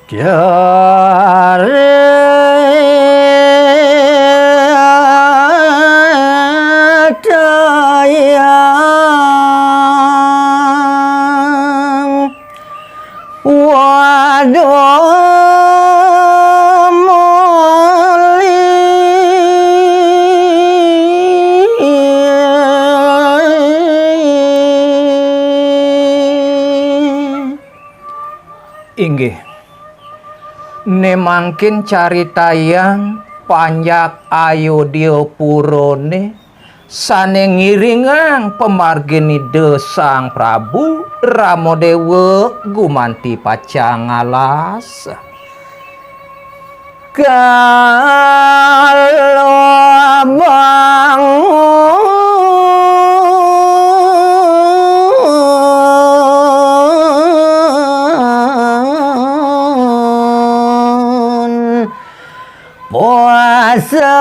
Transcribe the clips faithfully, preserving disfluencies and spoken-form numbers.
Caritayang Wadon Muli. Inggih. Né mangkin caritayang panjak Ayodya purané sané ngiringang pamargin Ida Sang Prabu Ramadéwa gumanti pacang alas. Kala bangun puasa.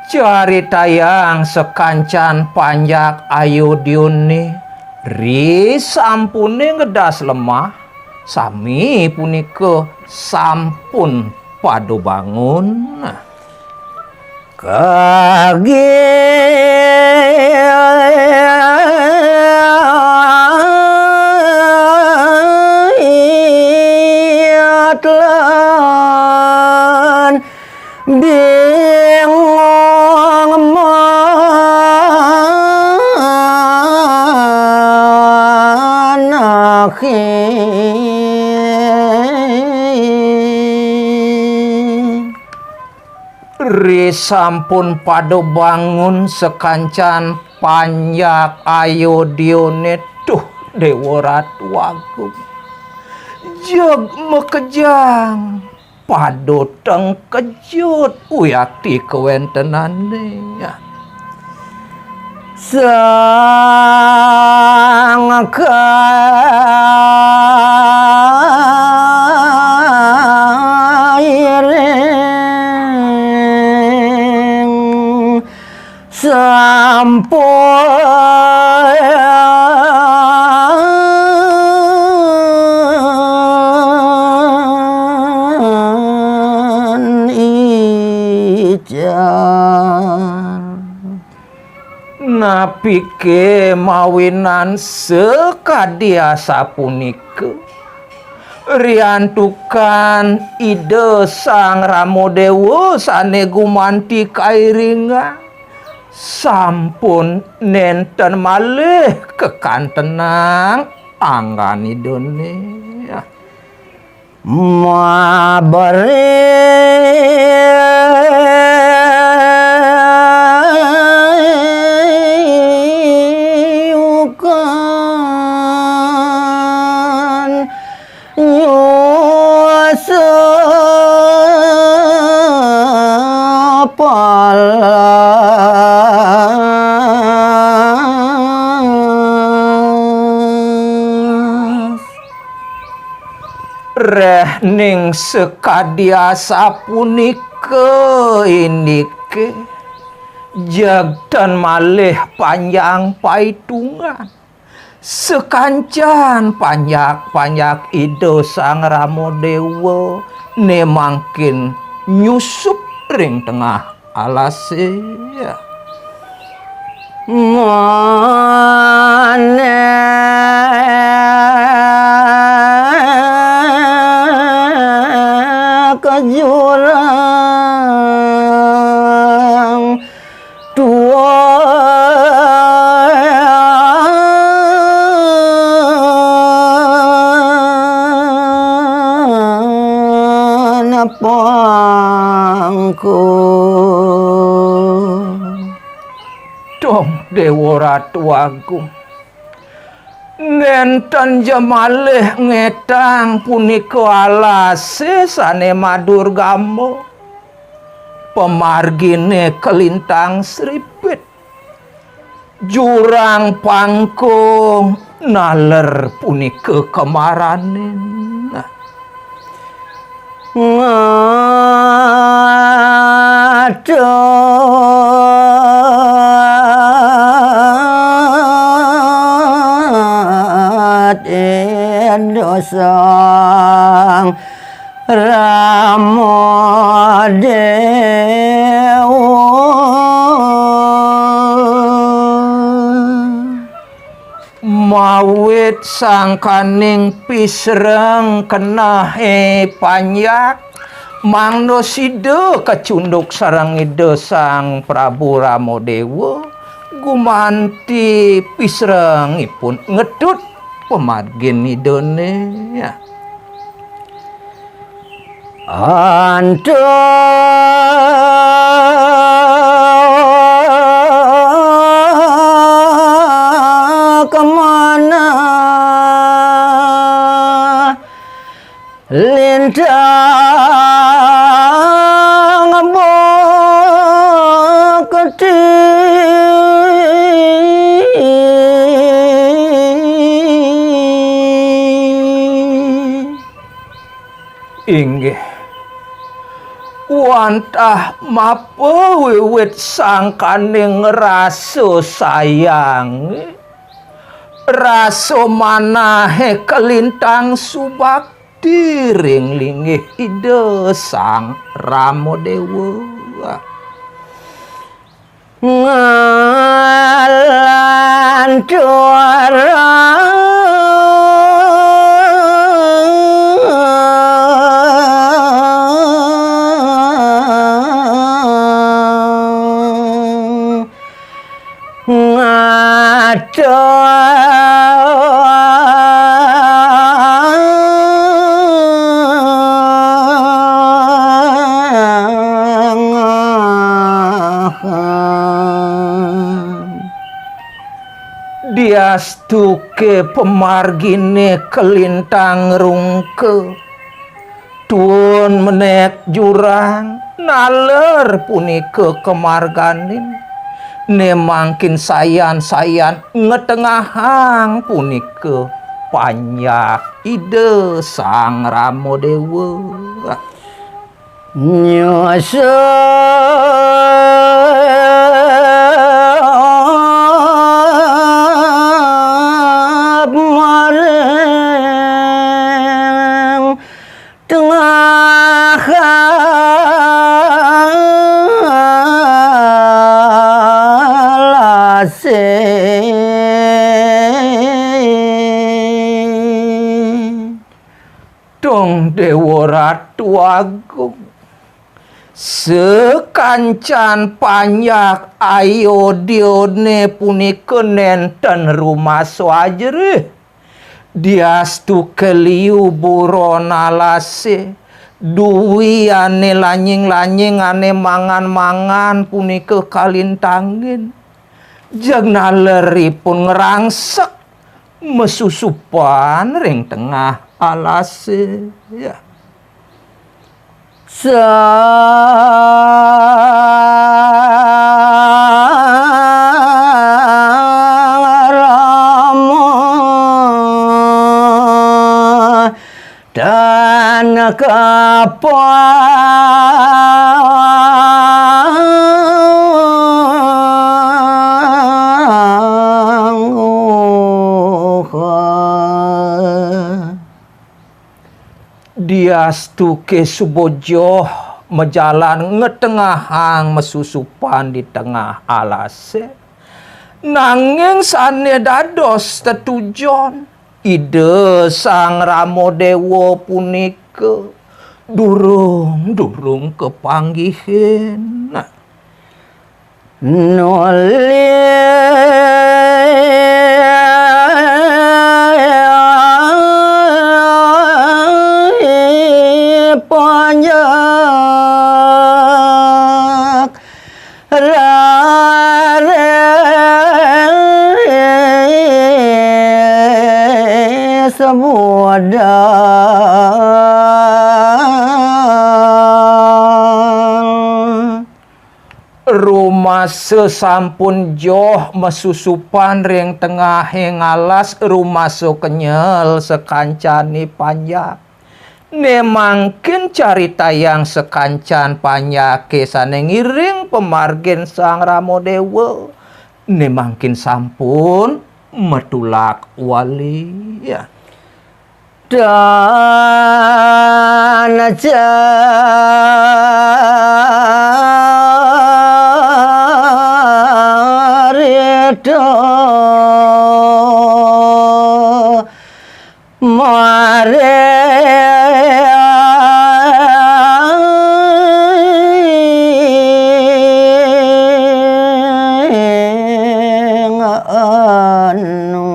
Caritayang sakancan panjak Ayodyané, ri sampuné ngedas lemah, sami punika sampun pada bangun. Kagiat lan bingung manahi. Ri sampun pada bangun sakancan panjak Ayodyané, duh Déwa Ratu Agung. Jeg makejang, pada tengkejut wiakti kawéntenané. Sang kairing sampun ical. Napiké mawinan sakadi asapunika? Riantukan Ida Sang Ramadéwa sané gumanti kairingan, sampun nénten malih kakantenang anggan Idané. Maberi ukan nyusup alas. Réh ning sakadi asapunika indiké, jagtan malih panjang paitungan. Sakancan panjak-panjak Ida Sang Ramadéwa né mangkin nyusup ring tengah alasé. Manéh ka jurang tuan pangku. Dong Déwa Ratu Agung, nénten ja malih ngétang punika alasé sané madurgama. Pamarginé kalintang sripit. Jurang pangkung naler punika kamaranin. Nga- Tut Indo Sang Rama Dewa. Mawit sangkaning pisreng kenehé panjak, mangda sida kacunduk sareng Ida Sang Prabu Rama Dewa, gumanti pisrengipun ngetut pamargin Idané. Antuk manah lintang bakti. Inggih. Wantah mapawiwit sangkaning rasa sayangé, rasa manahé kalintang subakti ring linggih Ida Sang Rama Dewa. Ngalanturang ngatur Diastuké pamarginé kalintang rungka, tuun menék jurang, naler punika kamarganin, né mangkin sayan-sayan ngetengahang punika panjak Ida Sang Rama Déwa. Nyusup maring tengah alasé. Dong Déwa Ratu Agung, sakancan panjak ayodyané punika nénten rumasa ajerih. Diastuké liu buron alasé, dui ané lanying-lanying ané mangan-mangan punika kalintangin. Jeg naler ipun ngrangsek masusupan ring tengah alasé. Ya. Sang Rama tan kapang. Diastuké suba joh majalan ngetengahang masusupan di tengah alasé. Nanging sané dados tetujon, Ida Sang Rama Déwa punika durung-durung kapanggihin. Nolih panjak raris budal. Rumasa sampun joh masusupan ring tengahing alas, rumasa kenyel sakancané panjak. Né mangkin caritayang sakancan panjaké sané ngiring pamargin Sang Rama Déwa, né mangkin sampun matulak wali. Dan carita maring anu.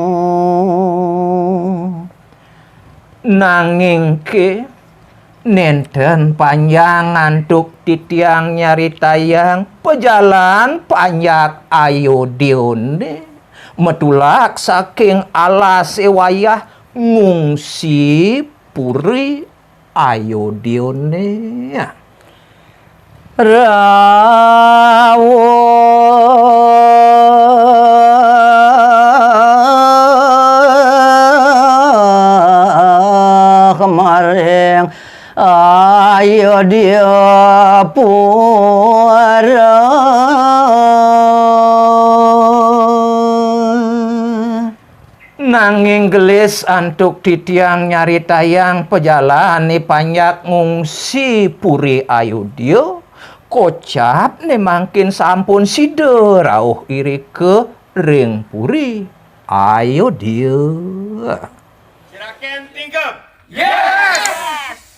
Nanging ké nénten panjang antuk titiang nyaritayang pajalan panjak Ayodyané matulak saking alasé wayah ngungsi puri Ayodyané. Rawuh maring Ayodyapura. Nanging gelis antuk titiang nyaritayang pajalané panjak ngungsi puri Ayodya, kocap né mangkin sampun sida rauh irika ring puri Ayodya. Siraken tingkep. Yes!